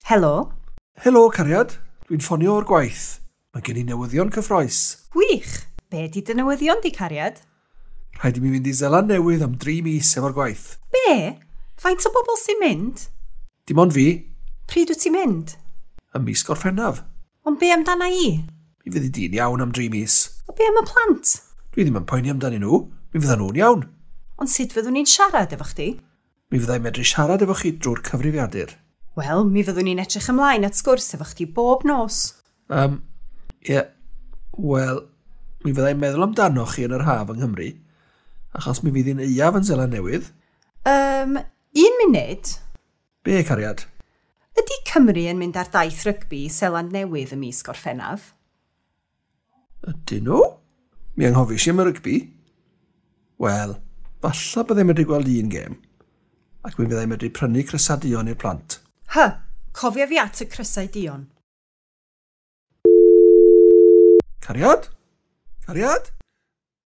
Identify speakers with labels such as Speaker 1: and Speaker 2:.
Speaker 1: Helo?
Speaker 2: Helo, cariad. Dwi'n ffonio o'r gwaith. Mae gen i newyddion cyffrous.
Speaker 1: Gwych! Be di dy newyddion di, cariad?
Speaker 2: Rhaid i mi fynd i Seland Newydd am 3 mis efo'r gwaith.
Speaker 1: Be? Faint o bobl sy'n mynd?
Speaker 2: Dim ond fi.
Speaker 1: Pryd wyt ti'n mynd?
Speaker 2: Ym mis Gorffennaf.
Speaker 1: Ond be amdana i?
Speaker 2: Mi fyddi di'n iawn am 3 mis.
Speaker 1: O be am y plant?
Speaker 2: Dwi ddim yn poeni amdanyn nhw. Mi fyddan nhw'n iawn.
Speaker 1: Ond sut fyddwn ni'n siarad efo chdi?
Speaker 2: Mi fyddai'n medru siarad efo chi drwy'r cyfrifiadur.
Speaker 1: Wel, mi fyddwn ni'n edrych ymlaen at sgwrs efo chdi bob nos.
Speaker 2: Ie, wel, mi fyddai'n meddwl amdano chi yn yr haf yng Nghymru, achos mi fydd hi'n aeaf yn Seland Newydd.
Speaker 1: Un munud.
Speaker 2: Be, cariad?
Speaker 1: Ydy Cymru yn mynd ar daith rygbi i Seland Newydd ym mis Gorffennaf?
Speaker 2: Ydyn nhw? Mi anghofis i am y rygbi. Wel, falla byddai'n medru gweld un gêm, ac mi fyddai'n medru prynu crysau duon i'r plant.
Speaker 1: Hy, cofia fi at y crysau duon.
Speaker 2: Cariad? Cariad?